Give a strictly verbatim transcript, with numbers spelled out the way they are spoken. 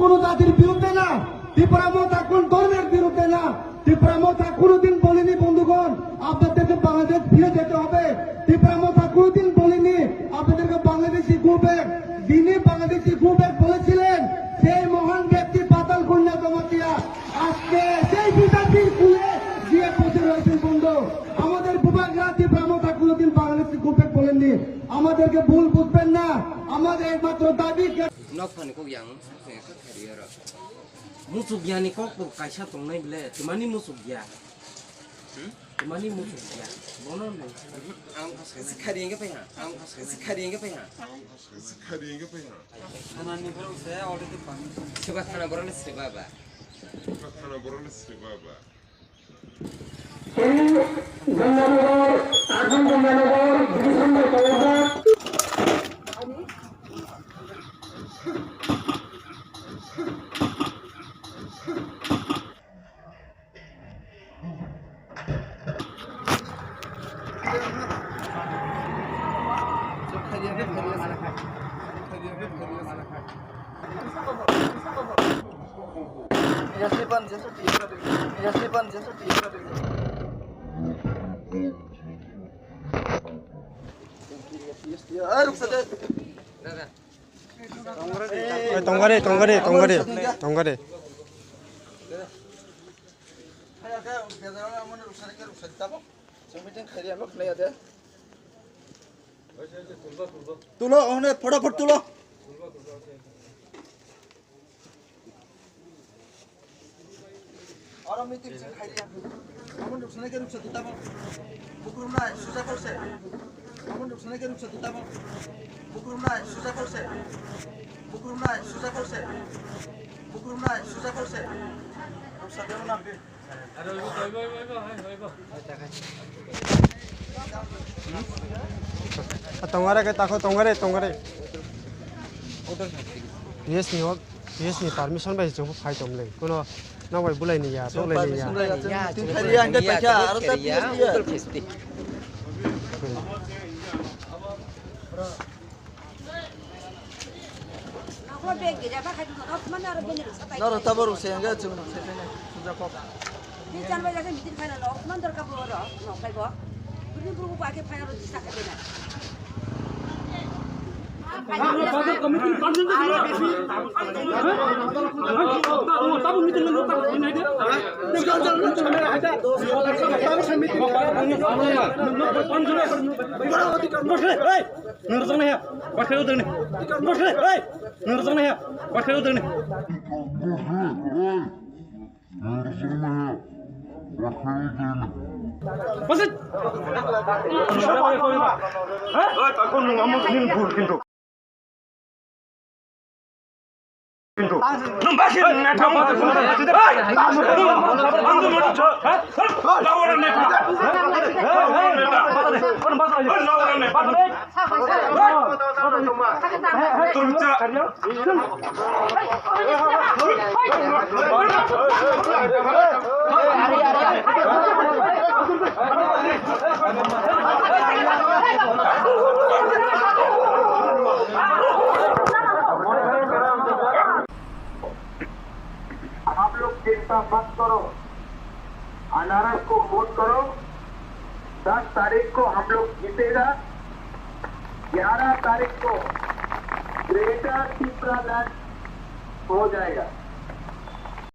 কোনো জাতির বিরুদ্ধে না, তিপ্রা মথা কোন ধর্মের বিরুদ্ধে না। তিপ্রা মথা কোনোদিন বলেনি বন্ধুগণ, আপনাদেরকে বাংলাদেশ ফিরে যেতে হবে। তিপ্রা মথা কোনোদিন বলেনি আপনাদেরকে বাংলাদেশি গো ব্যাক। যিনি বাংলাদেশি গো ব্যাক বলেছিলেন, সেই মহান ব্যক্তি পাতাল কন্যা জমাতিয়া আজকে সেই বিজাতির কুলে গিয়ে বসে রয়েছেন বন্ধু। আমাদের বুবাগ্রা তিপ্রা মথা কোনোদিন বাংলাদেশি গো ব্যাক বলেননি। আমাদেরকে ভুল বুঝবেন না, আমাদের একমাত্র দাবি Nok thani kok yang, kok thani oro. Muchuk yani kok bo kaisa tongnai bile, twmani muchuk ya. Hmm? Twmani muchuk ya. Bono no. Ang khari engke paiha. Ang khari engke paiha. Khari engke paiha. Thana ni borok se already pani. Seba thana borok le seba ba. Seba thana borok le seba ba. এই গঙ্গানগর, আট নং গঙ্গানগর, ডিভিশন নম্বর Kolkata. Oi, tongare, tongare, tongare, tongare. Tulo, ohne, fotofot tulo. Oro meeting sing khai dia. Amon ruksa nai ke ruksa tuta mo. Bukrum nai suja korse. Amon ruksa nai ke ruksa tuta mo. Bukrum nai suja korse. Bukrum nai suja korse. Bukrum nai suja korse. Ruksa deo na. Tongare ke tako tongare, tongare. P S ni hok, P S ni permission bai chwng phai tong le. Kuno nok bai bulai ni ya, tok lai ni ya. Noro tabok ruksa yang ga chwng ruksa khe nai, suja kok. Di chan bai jasa meeting final no, man dorkar bo ro, no khai bo. Bini buru bo ake final ro disa khai bena. Hey! Nung rwjaknai ha, bwsai rwjaknai. Hey! Nung rwjaknai ha, bwsai rwjaknai. Bwsai! Hey, takon nung amo nini bul kintu. आप लोग चिंता मत करो, अनारस को वोट करो। दस तारीख को हम लोग जीतेगा, ग्यारह तारीख को ग्रेटर तिप्रालैंड हो जाएगा।